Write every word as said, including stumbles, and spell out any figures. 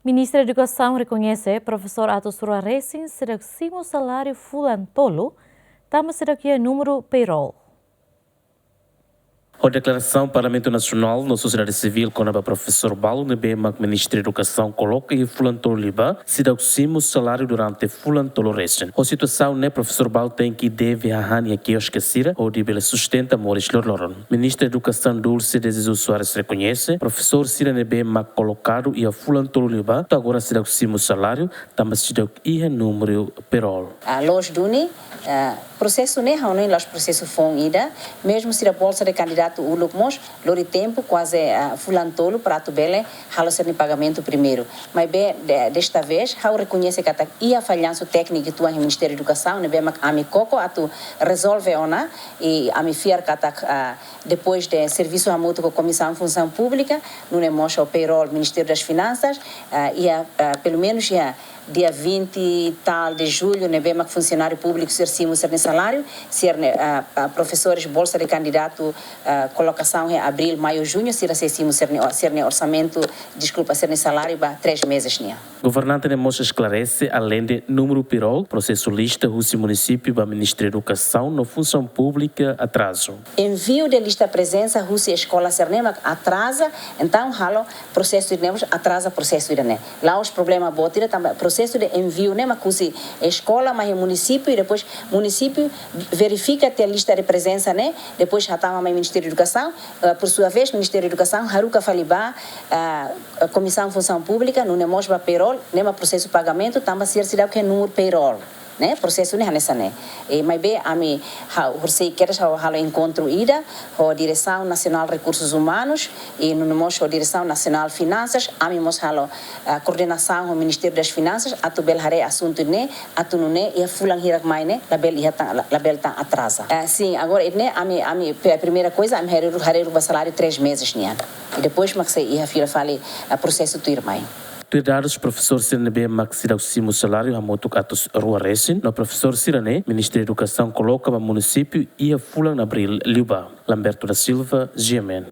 Ministra Edukasaun rekoñese profesór atus rua resin seidauk simu saláriu fulan tolu, tanba seidauk iha númeru payroll. Ho deklarasaun Parlamentu Nasionál no sosiedade sivíl kona-ba profesór balu ne'ebé mak Ministra Edukasaun koloka iha fulan tolu liubá seidauk simu saláriu durante fulan tolu resin. Ho situasaun ne'e profesór balu tenke deve hahán iha kioske sira hodi bele sustenta moris loroloron. Ministra Edukasaun Dulce de Jesus Soares rekoñese profesór sira ne'ebé mak kolokadu iha fulan tolu liubá to'o agora seidauk simu saláriu, tanba seidauk iha númeru payroll. Ah, loos duni, ah, prosesu ne'e ha'u hanoin la'ós prosesu foun ida, mezmu sira bolsa de kandidatu uluk mós lori tempu kuaze, ah, fulan tolu para atu bele halo sira-nia pagamentu primeiru. Maibé de-, desta vez ha'u rekoñese katak iha fallansu tékniku uitoan iha Ministériu Edukasaun ne'ebé mak ami koko atu rezolve ona, i ami fiar katak, ah, depois de servisu hamutuk ho Komisaun Funsaun Públika, nune'e mós ho payroll Ministériu das Finansas, ah, iha, ah, pelumenus iha dia vinte e tal de julho ne'ebé mak funsionáriu públiku sira simu sira-nia saláriu, sira-nia, ah, ah, profesores bolsa de kandidatu, ah, kolokasaun iha abríl, maiu, juñu, sira sei simu sira-nia, sira-nia orsamentu, deskulpa, sira-nia saláriu ba três meses nian. Governante ne'e mós esklarese, aleinde númeru payroll, prosesu lista husi munisípiu ba Ministériu Edukasaun no Funsaun Públika atrazu. Enviu de lista prezensa husi eskola sira-ne'e mak atraza, entaun halo prosesu ida-ne'e mós atraza prosesu ida-ne'e. La'ós problema boot ida tanba prosesu de enviu ne'e mak husi eskola mai munisípiu i depois munisípiu verifika tiha lista de prezensa ne'e, depois hatama mai Ministériu Edukasaun, eh, por sua vez Ministériu Edukasaun haruka fali ba, eh, Komisaun Funsaun Públika, nune'e mós ba payroll, ne'e mak prosesu pagamentu, tanba sira seidauk iha númeru payroll. Ne'e, prosesu ne'e hanesan ne'e. I maibé ami ha-, horisehik kedas ha'u halo enkontru ida ho Diresaun Nasionál Rekursus Umanus i nune'e mós ho Diresaun Nasionál Finansas, ami mós halo, ah, koordenasaun ho Ministériu das Finansas atu bele haree asuntu ne'e, atu nune'e iha fulan hirak mai ne'e labele iha tan, la-, labele tan atraza. Ah, sin, agora ne'e ami, ami pe-, primeira coisa ami haree, haree ba saláriu três meses nian. I depois mak sei iha fila fali, ah, prosesu tuirmai. Tuir dadus, profesór sira ne'ebé mak seidauk simu saláriu hamutuk atus rua resin, no profesór sira ne'e Ministériu Edukasaun koloka ba munisípiu iha fulan abríl liubá. Lamberto da Silva, G M N.